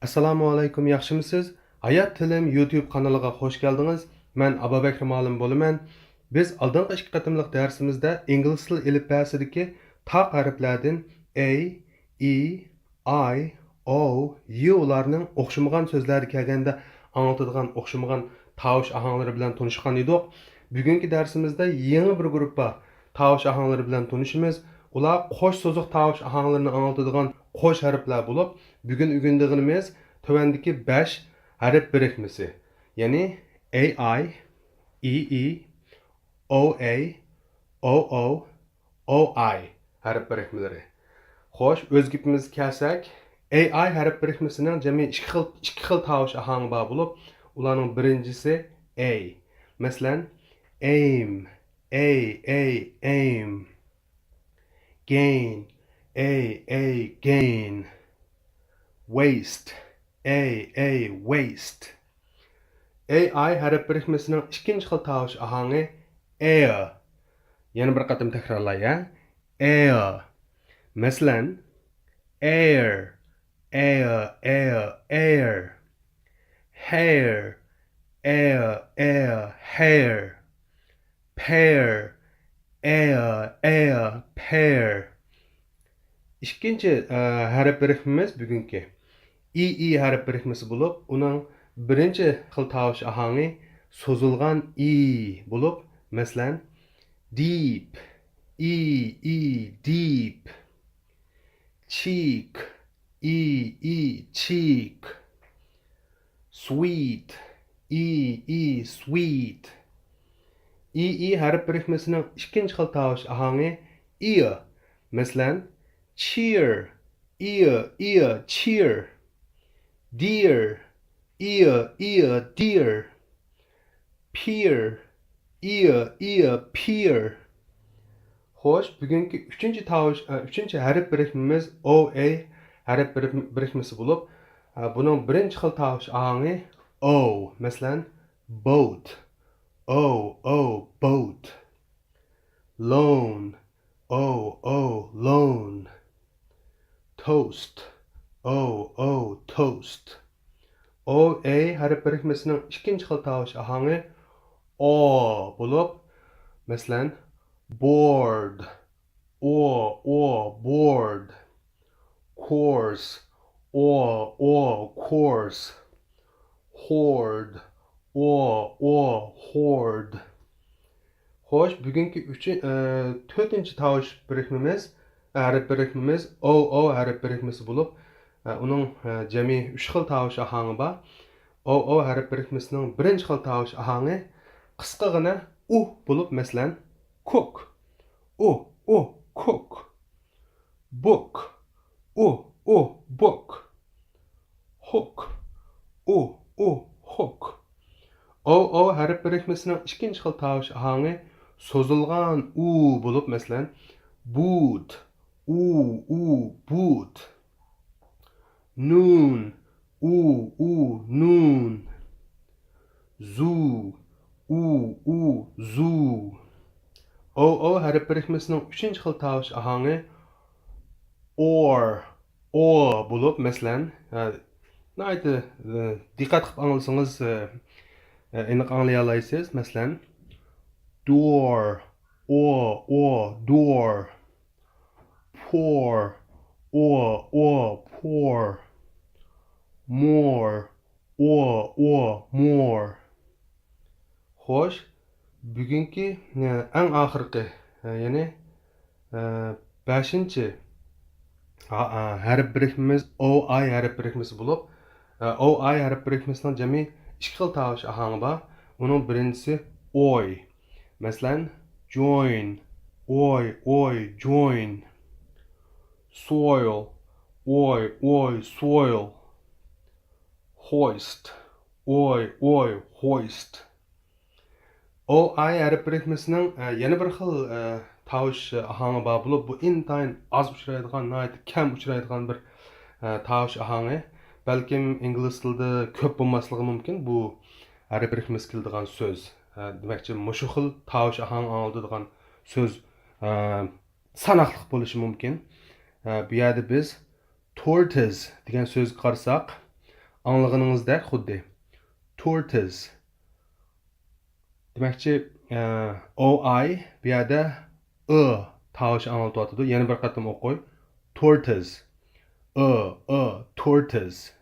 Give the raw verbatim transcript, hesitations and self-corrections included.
ئەسسالامۇ ئەلەيكۇم، ياخشىمۇسىز؟ ھايات تىلىم يۇتيۇب قانىلىغا خوش كەلدىڭىز. مەن ئابابەكرى مۇئەللىم بولىمەن. بىز ئالدىنقى ئىككى قېتىملىق دەرسىمىزدە ئىنگلىز تىل ئېلىپبەسىدىكى تاق ھەرپلەردىن ئەي، ئى، ئاي، ئو، يۇ لارنىڭ ئوخشىمىغان سۆزلەرگە كەلگەندە ئاڭلىتىدىغان ئوخشىمىغان تاۋۇش ئاھاڭلىرى بىلەن تونۇشقان ئىدۇق. بۈگۈنكى دەرسىمىزدە يېڭى بىر گۇرۇپپا تاۋۇش ئاھاڭلىرى بىلەن تونۇشىمىز. ئۇلار قوش سوزۇق تاۋۇش ئاھاڭلىرىنى ئاڭلىتىدىغان قوش ھەرپلەر بولۇپ، بۈگۈن ئۆگىنىدىغىنىمىز تۆۋەندىكى بەش ھەرپ بىرىكمىسى، يەنى ئەي ئاي، ئى ئى، ئو ئەي، ئو ئو، ئو ئاي ھەرپ بىرىكمىلىرى. خوش، ئۆز گېپىمىزگە كەلسەك، ئەي ئاي ھەرپ بىرىكمىسىنىڭ جەمئىي ئىككى خىل، ئىككى خىل تاۋۇش ئاھاڭى بار بولۇپ، ئۇلارنىڭ بىرىنچىسى ئەي. مەسىلەن، ئەيم، ئەي ئەي، ئەيم. گەين، ئەي ئەي، گەين. ۋەيست، ئەي ئەي، ۋەيست. ئەي ئاي ھەرپ بىرىكمىسىنىڭ ئىككىنچى خىل تاۋۇش ئاھاڭى ئەيە. يەنە بىر قېتىم تەكرارلاي، ھە؟ ئەيە. مەسىلەن، ئەير، ئەيە ئەيە، ئەير. ھەير، ئەيە ئەيە، ھەير. پەير، ئەيە ئەيە، پەير. ئىككىنچى، ئە، ھەرپ بىرىكمىمىز بۈگۈنكى ئى ئى ھەرپ بىرىكمىسى بولۇپ، ئۇنىڭ بىرىنچى خىل تاۋۇش ئاھاڭى سوزۇلغان ئى بولۇپ، مەسىلەن، دىپ، ئى ئى، دىپ. چىك، ئى ئى، چىك. سۋىت، ئى ئى، سۋىت. ئى ئى ھەرپ بىرىكمىسىنىڭ ئىككىنچى خىل تاۋۇش ئاھاڭى ئىيە. مەسىلەن، چىير، ئىيە ئىيە، چىير. دىير، ئىيە ئىيە، دىير. پىير، ئىيە ئىيە، پىير. خوش، بۈگۈنكى ئۈچىنچى تاۋۇش، ئە، ئۈچىنچى ھەرپ بىرىكمىمىز ئو ئەي ھەرپ بىرىك-، بىرىكمىسى بولۇپ، ئە، بۇنىڭ بىرىنچى خىل تاۋۇش ئاھاڭى ئو. مەسىلەن، بوت، ئو ئو، بوت. لون، ئو ئو، لون. توست، ئو ئو، توست. ئو ئەي ھەرپ بىرىكمىسىنىڭ ئىككىنچى خىل تاۋۇش ئاھاڭى ئو بولۇپ، مەسىلەن، بورد، ئو ئو، بورد. كورس، ئو ئو، كورس. خورد، ئو ئو، خورد. خوش، بۈگۈنكى ئۈچىن-، ئە، تۆتىنچى تاۋۇش بىرىكمىمىز، ھەرپ بىرىكمىمىز ئو ئو ھەرپ بىرىكمىسى بولۇپ، ئە، ئۇنىڭ، ئە، جەمئىي ئۈچ خىل تاۋۇش ئاھاڭى بار. ئو ئو ھەرپ بىرىكمىسىنىڭ بىرىنچى خىل تاۋۇش ئاھاڭى قىسقىغىنە ئۇ بولۇپ، مەسىلەن، كوك. ئۇ، ئۇ، كوك. بوك. ئۇ، ئۇ، بوك. خوك. ئۇ، ئۇ، خوك. ئو ئو ھەرپ بىرىكمىسىنىڭ ئىككىنچى خىل تاۋۇش ئاھاڭى سوزۇلغان ئۇ بولۇپ، مەسىلەن، بوت، ئۇ ئۇ، بوت. نون، ئۇ ئۇ، نون. زۇ، ئۇ ئۇ، زۇ. ئو ئو ھەرپ بىرىكمىسىنىڭ ئۈچىنچى خىل تاۋۇش ئاھاڭى ئور، ئو بولۇپ، مەسىلەن، ئە، ناھايىتى، ئە، دىققەت قىلىپ ئاڭلىسىڭىز، ئە، ئە، ئېنىق ئاڭلىيالايسىز. مەسىلەن، دور، ئو ئو، دور. پور، ئو ئو، پور. مور، ئو ئو، مور. خوش، بۈگۈنكى، ئە، ئەڭ ئاخىرقى، ئە، يەنى، ئە، بەشىنچى ھا-، ئە، ھەرپ بىرىكمىمىز ئو ئاي ھەرپ بىرىكمىسى بولۇپ، ئە، ئو ئاي ھەرپ بىرىكمىسىنىڭ جەمئىي ئىككى خىل تاۋۇش ئاھاڭى بار. ئۇنىڭ بىرىنچىسى ئوي. مەسىلەن، جوين، ئوي ئوي، جوين. سويل، ئوي ئوي، سويل. خويست، ئوي ئوي، خويست. ئو ئاي ھەرپ بىرىكمىسىنىڭ، ئە، يەنە بىر خىل، ئە، تاۋۇش ئاھاڭى بار بولۇپ، بۇ ئىنتايىن ئاز ئۇچرايدىغان، ناھايىتى كەم ئۇچرايدىغان بىر، ئە، تاۋۇش ئاھاڭى. بەلكىم ئىنگلىز تىلىدا كۆپ بولماسلىقى مۇمكىن بۇ ھەرپ بىرىكمىسى كېلىدىغان سۆز. ئە، دېمەكچى، مۇشۇ خىل تاۋۇش ئاھاڭى ئاڭلىتىدىغان سۆز، ئە، ساناقلىق بولۇشى مۇمكىن. ئە، بۇ يەردە بىز تورتىز دېگەن سۆزگە قارىساق، ئاڭلىغىنىڭىزدەك خۇددى. Tortoise. دېمەكچى، ئە، ئو ئاي بۇ يەردە ئى تاۋۇشى ئاڭلىتىۋاتىدۇ. يەنە بىر قېتىم ئوقۇي. Tortoise. ئى، ئى، tortoise.